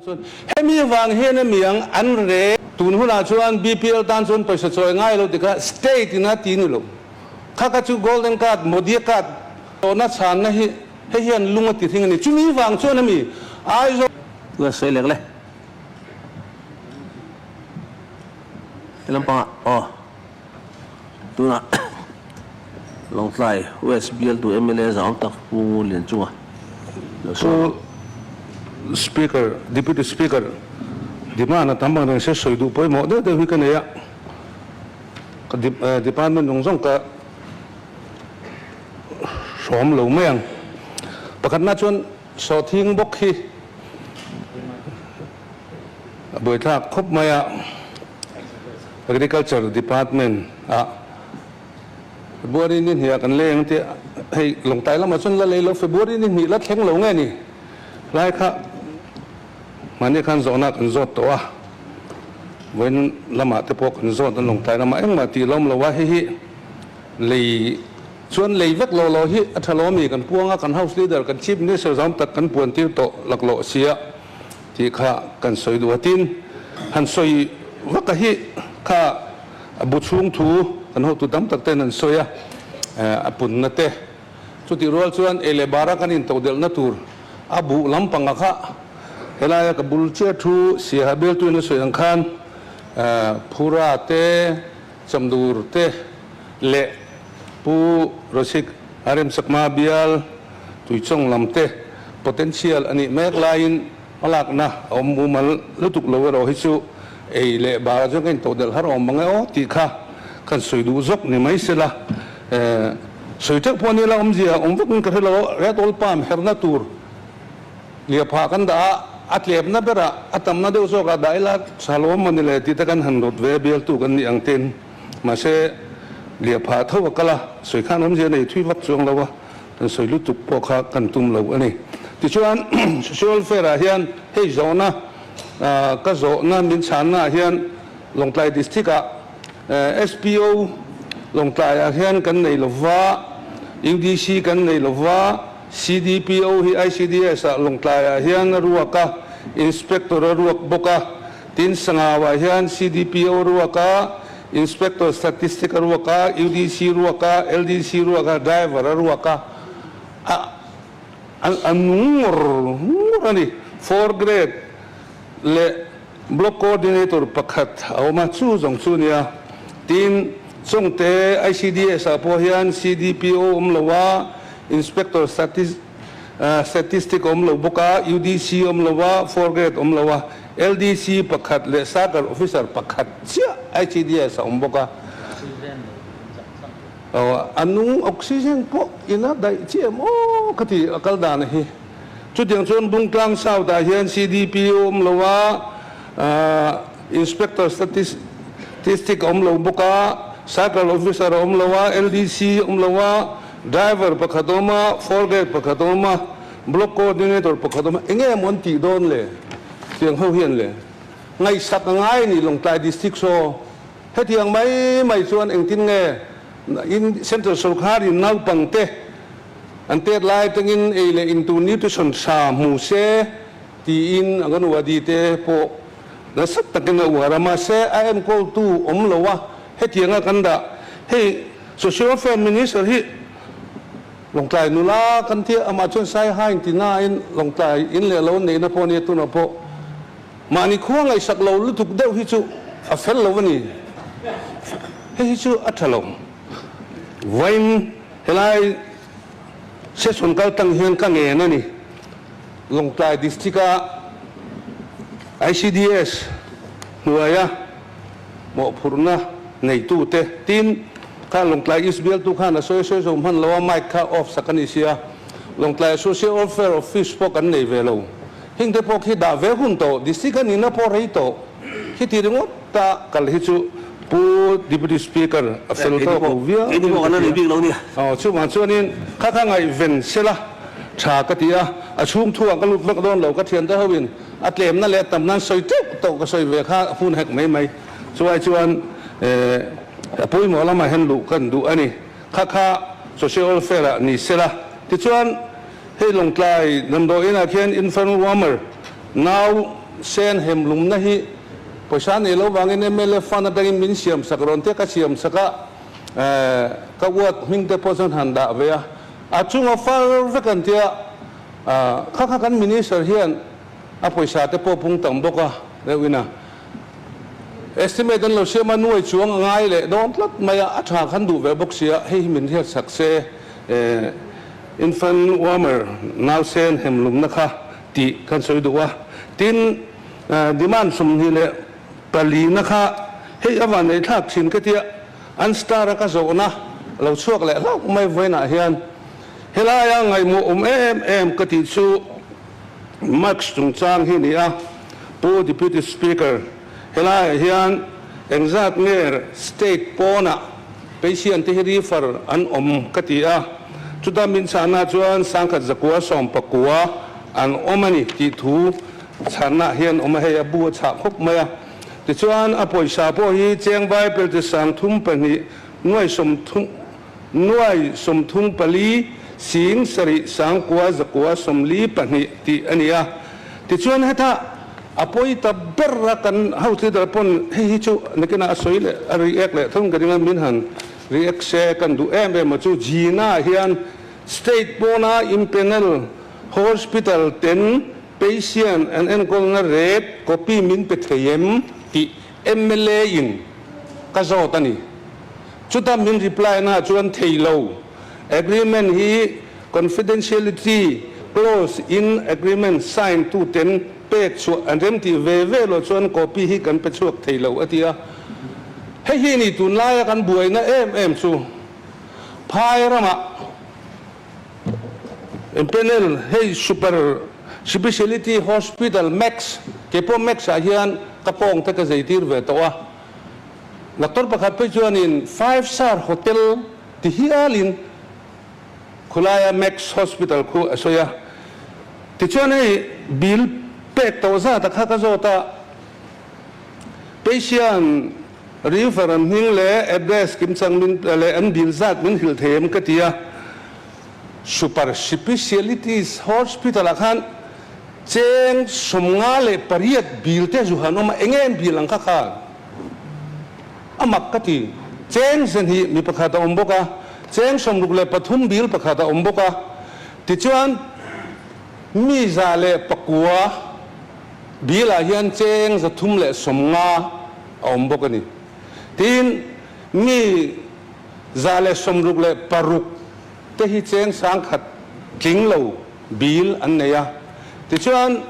Chuan hemi vang hian a mi ang an re. Tun hunah chuan BPL tan chuan pawisa chawi ngai lo tikha state in a ti ni lo. Kha kha chu golden card, Modi card tawhna chhanna hi hei hian lung a ti hring a ni. Chumi vang chuan a mi Aizawl. Tunah sawi lek le. He lampangah aw. Tunah Lawngtlai West bialtu mla zau tak Pu Lianchunga lo sawi. Pu Speaker, Deputy Speaker, demand a tam ang reng se sawi duh pawimawh deuh deuh hi ka nei a, ka department zawng zawng ka hrawm lo mai ang. Pakhatna chuan sawhthing bawk hi A buaithlak khawp mai a, Agriculture Department ah February ni hnih ah kan lei ang tih hei Lawngtlai lamah chuan la lei lo, February ni hnih la thleng lo nge ni lai kha mahni khan zawhna kan zawt tawh a, vawiin lamah te pawh kan zawt a Lawngtlai lamah engmah tih lawm lo a, hei hi lei chuan lei vek lo lo hi a tha lo ami kan puang a, kan House Leader kan Chief Minister zam tak kan puan tir tawh laklawh sia. Tih kha kan sawi duh a, tin, han sawi vak a hi kha a bu chhung thu kan hotu tam tak ten an sawi a, a punna te. Chutih rual chuan ei leh bara kan intodelhna tur a buh lampanga kha helaia ka bul chiah thu Siaha bialtuin a sawi ang khan Phura te, Chamdur te leh Pu Rosik a remsakma bial Tuichawng lam te potential a nih mek laiin hmalakna a awm mumal lutuk lo erawh hi chu ei leh bara chuan ka intodelh har awm ang e aw tih kha kan sawi duh zawk ni mai sela. Sawi teuh pawh nila awmzia awm vakin ka hre lo, Red Oil Palm herna tur Liaphah kan dah a, a tlepna berah a tamna deuh zawkah dah ila tha lo maw ni le tih te kan han rawt ve bialtu kan nih ang ten. Mahse, liaphah tho a kal a, sawi khan awmzia nei thui vak chuang lo a, kan sawi lutuk pawh kha kan tum lo a ni. Tichuan, Social Welfare ah hian hei zawhna ka zawhna min chhanna ah hian Lawngtlai District ah SPO Lawngtlai ah hian kan nei lova, UDC kan nei lova, CDPO hi ICDS ah Lawngtlai ah hian a ruak a, Inspector a ruak bawk a. Tin Sangau ah hian CDPO a ruak a, Inspector Statistic a ruak a, UDC ruak a, LDC ruak a, Driver a ruak a. A a nung ngawr ngawr a ni. Four grade leh Block Coordinator pakhat a awm a, chu zawng chu nia. Tin, Chawngte ICDS ah pawh hian CDPO awm lo a, Inspector Statistic awm lo bawk a, UDC awm lo a, Four Grade awm lo a, LDC pakhat leh Circle Officer pakhat chiah ICDS a awm bawk a. A nung oxygen pawh ila daih chiah em aw ka ti a kal dan hi. Chutiang chuan Bungtlang South ah hian CDP awm lo a, Inspector Statistic a awm lo bawk a, Circle Officer a awm lo a, LDC a awm lo a, Driver pakhat a awm a, Four Gate pakhat a awm a, Block Coordinator pakhat a awm a, enge maw an tih dawn le? Tiang ho hian le ngaihsak a ngai a ni Lawngtlai District saw. Hetiang mai mai chuan engtin nge in Central Sorkar in naupangte an tet lai atangin ei leh in tur nutrition tha hmu se tiin Anganwadi te pawh nasa takin a uar a, mahse a enkawltu awm lo a, hetianga kan dah hei Social Welfare Minister hi Lawngtlai nula kan tia amah chuan Saiha in ti nain Lawngtlai in leh lo neihna pawh nia tunah pawh Mahni khua ngaihsak lo lutuk deuh hi chu a fel lo a ni. Hei hi chu a tha lo. Vawiin helai session kal tang hian ka ngen a ni. Lawngtlai District-a ICDS hnuaia mawhphurhna neitute tin kha Lawngtlai East bialtu khan a sawi sawi zo hman lo a, mic kha off sak a ni sia. Lawngtlai Social Welfare Office pawh kan nei ve lo. Heng te pawh khi dah ve hun tawh, district a nihna pawh rei tawh. Khi ti ringawt ta kal hi chu Pu Deputy Speaker a fel tawk lo viau in ka ti a. Aw chuvang chuanin kha kha ngaihven sela tha ka ti a, a chhung thu ah ka lut vak dawn lo, ka thiante ho in a tlemna leh a tam nan sawi teuh tawh ka sawi ve kha hun hek mai mai. Chuai chuan a pawimawh lamah hian luh kan duh a ni. Kha kha social welfare ah ni sela tichuan, Hei Lawngtlai damdawiin ah khian infant warmer nau sen hem lumna hi pawisa nei lo vangin mla fund atangin min siam sak rawn te ka siam sak a, ka ward hming te pawh chuan han dah ve a, a chunga far vek an tia, kha kha kan minister hian a pawisa te pawh pung tam bawk a deuhin a. Estimate an lo siam a, nuai chuang a ngai leh dawn tlat mai a, a tha khan duh ve bawk sia, hei hi min hriat sak se, infant warmer nausen hem lumna kha tih kan sawi duh a, tin demand 24 na kha hei a van nei thlak thin ka tia, an star a ka zawhna lo chhuak leh hlauh mai vawiinah hian helaia ngaihmawh awm em em ka tih chu. Max chungchang hi ni a, Pu Deputy Speaker, helaiah hian engzat nge state pawnah patient te hi refer an awm ka ti a, chuta min chhahna chuan 1199 an awm a ni tih thu chhanna hian awm a, hei a bu a chhah khawp mai a. Tichuan a pawisa pawh hi cheng vai pelte 32 nuai 30, Nuai 34 sing sarih 9 942 tih a ni a. Tichuan heta a pawi ta ber a kan House Leader pawn hei hi chu nakinah a sawi leh a react leh thung ka ring a, min han react se kan duh em em a chu Jina hian State pawna impanel Hospital ten patient an enkawlna rate copy min pe thei em tih mla in ka zawt a ni. Chuta min reply na chuan thei lo. Agreement hi confidentiality clause in agreement sign tu ten pek chhuah an rem tih ve ve loh chuan copy hi kan pe chhuak thei lo a ti a. Hei hi ni tunlaia kan buaina em em chu phai ramah Empanel hei super speciality hospital Max keipawh Max ah hian ka kawng te ka zeitir ve tawh a. Doctor pakhat phei chuanin five star hotel ti hialin khulaia Max Hospital khu a sawi a. Tichuan hei bill pek tawh zat a kha ka zawt a, patient refer an hming leh address kimchang min leh an bill zat min hrilh thei em ka ti a. Super Specialities Hospital ah khan Cheng 58 bil te zu han awm a, enge an bil ang kha khan? A mak ka ti. Cheng 2 mi pakhat a awm bawk a, cheng 63 bil pakhat a awm bawk a. Tichuan, mi 109 bilah hian cheng 350 a awm bawk a ni. Tin, mi 166 te hi cheng 1000 tling lo Bill an nei a. Tichuan,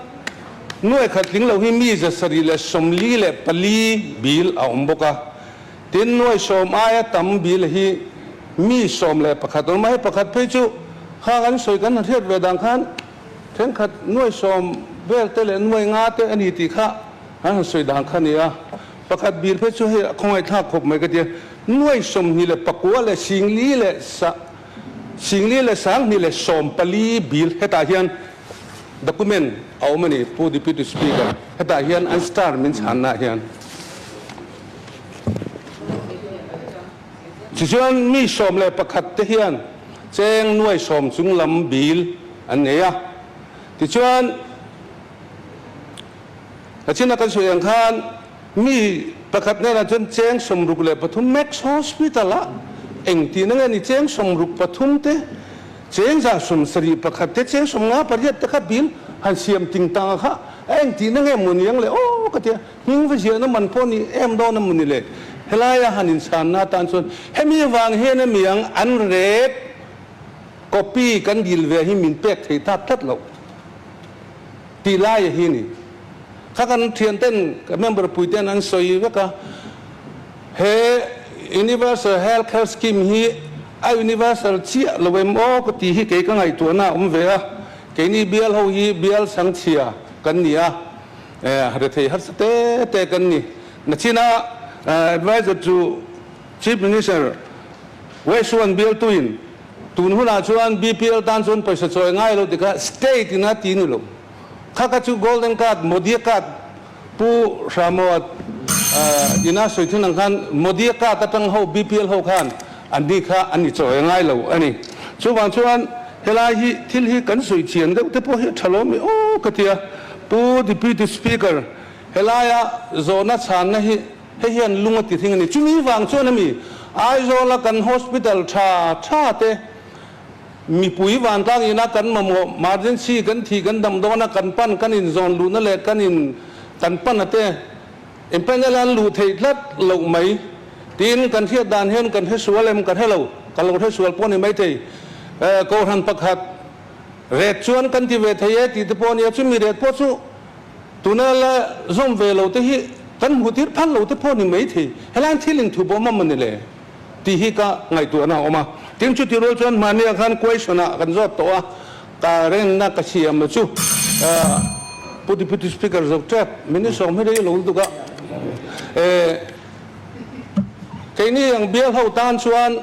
nuai khat tling lo hi mi 744 bill a awm bawk a. Tin, nuai 10 aia tam bill hi mi 11 awm a. Hei pakhat phei chu khang an sawi kan han hriat ve dan khan thenkhat nuai 10 vel te leh nuai nga te a ni tih kha an han sawi dan kha a ni a. Pakhat bill phei chu hei a khawngaihthlak khawp mai ka ti a. Nuai 29 leh singli leh sa. 4,214 bill hetah hian document a awm a ni Pu Deputy Speaker, hetah hian an star min chhanna ah hian. Tichuan mi 11 te hian cheng nuai 10 chung lam bill an nei a, tichuan a china kan sawi ang khan Mi pakhat hnenah chuan cheng 63 Max Hospital ah engtin ange ni cheng 63 te, cheng 171 te, cheng 58 te kha bill han siam ting tang a kha a engtin ange maw ni ang le aw ka ti a, hming va ziahna man pawh ni em dawn a maw ni le helaia han inchhanna atan chuan hemi avang hian ami ang an rate copy kan dil ve hi min pek thei tak tlat loh tih laia hi a ni. Kha kan thianten, ka member puiten an sawi vek a, he Universal Health Care Scheme hi a universal chiah lo em aw ka tih hi kei ka ngaihtuahna a awm ve a, keini bial ho hi bial chhangchhia kan ni a, rethei harsa te te kan ni. Nachina advisor chu Chief Minister West One bialtuin tun hunah chuan BPL tan chuan pawisa chawi ngai lo tikha state in a ti ni lo. Kha kha chu golden card, Modi card Pu Hramoa ina sawi thin ang khan Modi card atang ho BPL ho khan an ni kha an ni chawi ngai lo a ni. Chuvang chuan helai hi thil hi kan sawi chian deuh te pawh hi a tha lo mi aw ka ti a. Pu Deputy Speaker, helaia zawhna chhanna hi hei hian lung a ti thing a ni. Chumi vang chuan a mi Aizawla kan hospital tha tha te mipui vantlang ina kan mamawh emergency kan thih kan dam dawna kan pan kan inzawn luhna leh kan in kan pan a te Empanel an luh theih tlat loh mai tiin kan hriat dan hian kan hre sual em ka hre lo, ka lo hre sual pawh a ni maithei. Kohhran pakhat ret chuan kan ti ve thei e tih te pawh a nia, chumi ret pawh chu tuna la zawm ve lo te hi kan hmuh tir phal lo te pawh a ni maithei. Helaiin thil inthu bawm a mawni le tih hi ka ngaihtuahna a awm a. Tin, chuti rual chuan hmahniah khan question ah kan zawt tawh a. Ka renna ka siam chu Pu Deputy Speaker zawk tep min sawm hi rei lo lutuk a. Keini ang bial ho tan chuan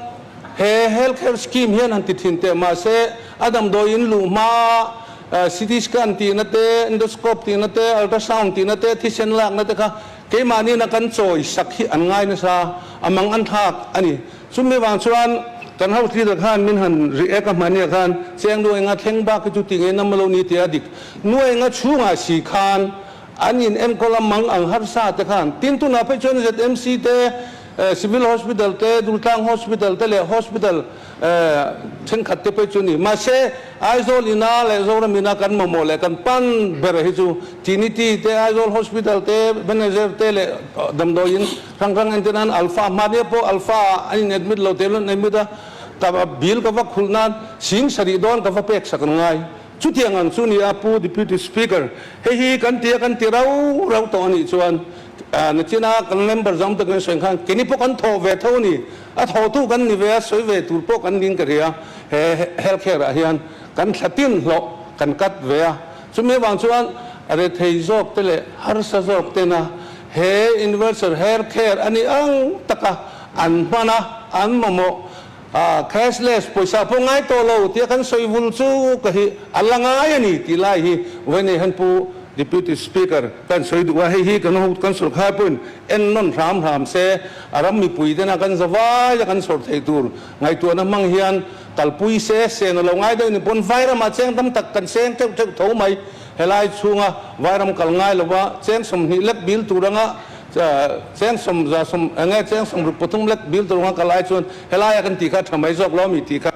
he health care scheme hian han ti thin teh mahse a damdawi in luh hma CT scan tihna te, endoscope tihna te, ultrasound tihna te, thisen lakna te kha keimahni na kan chawi sak hi an ngai nasa a mang an thlak a ni. Chumi vang chuan kan house leader khan min han react a hmania khan cheng nuainga thleng bak hi chu ti ngei nam lo ni tia dik nuainga chhungah si khan an in enkawl a mang ang harsa te khan tin tunah phei chuan ZMC te Civil Hospital te Durtlang Hospital te leh Hospital thenkhat te phei chu ni mahse Aizawl ina leh Zoram ina kan mamawh leh kan pan ber hi chu Trinity te Aizawl Hospital te Benazer te leh damdawiin Hrang hrang entir nan Alpha hmania pawh Alpha ah an in admit lo tel an admit a, ka bill ka va khulh nan sing sarih dawn ka va pek sak an ngai. Chutiang ang chu ni a Pu Deputy Speaker, hei hi kan ti a kan ti rau rau tawh a nih chuan nachina kan member zawng te kan sawi khan keini pawh kan thawh ve tho a ni, a thawhtu kan ni ve a, sawi ve tur pawh kan ning ka ria, he health care ah hian kan thlatin hlawh kan cut ve a, chumi avang chuan rethei zawk te leh harsa zawk tena He Universal Health Care a nih ang taka an hman a, an mamawh a, cashless, pawisa pawh ngai tawh lo tia kan sawi vul chu ka hi a la ngai a ni tih lai hi vawiin hian Pu Deputy Speaker kan sawi duh a, hei hi kan ho kan sawrkhar pawhin en nawn hram hram se, a ram mipui tena kan zavai a kan sawr theih tur ngaihtuahna hmang hian kalpui se, sen a lo ngai deuh ni pawn vairamah cheng tam tak kan seng teuh teuh tho mai. Helai chhunga vairam kal ngai lova cheng 20 lek bil tur anga cheng sawm za sawm enge cheng 63 lek bil tur anga kal ai chuan helaia kan tih kha tha mai zawk lo mi tih kha.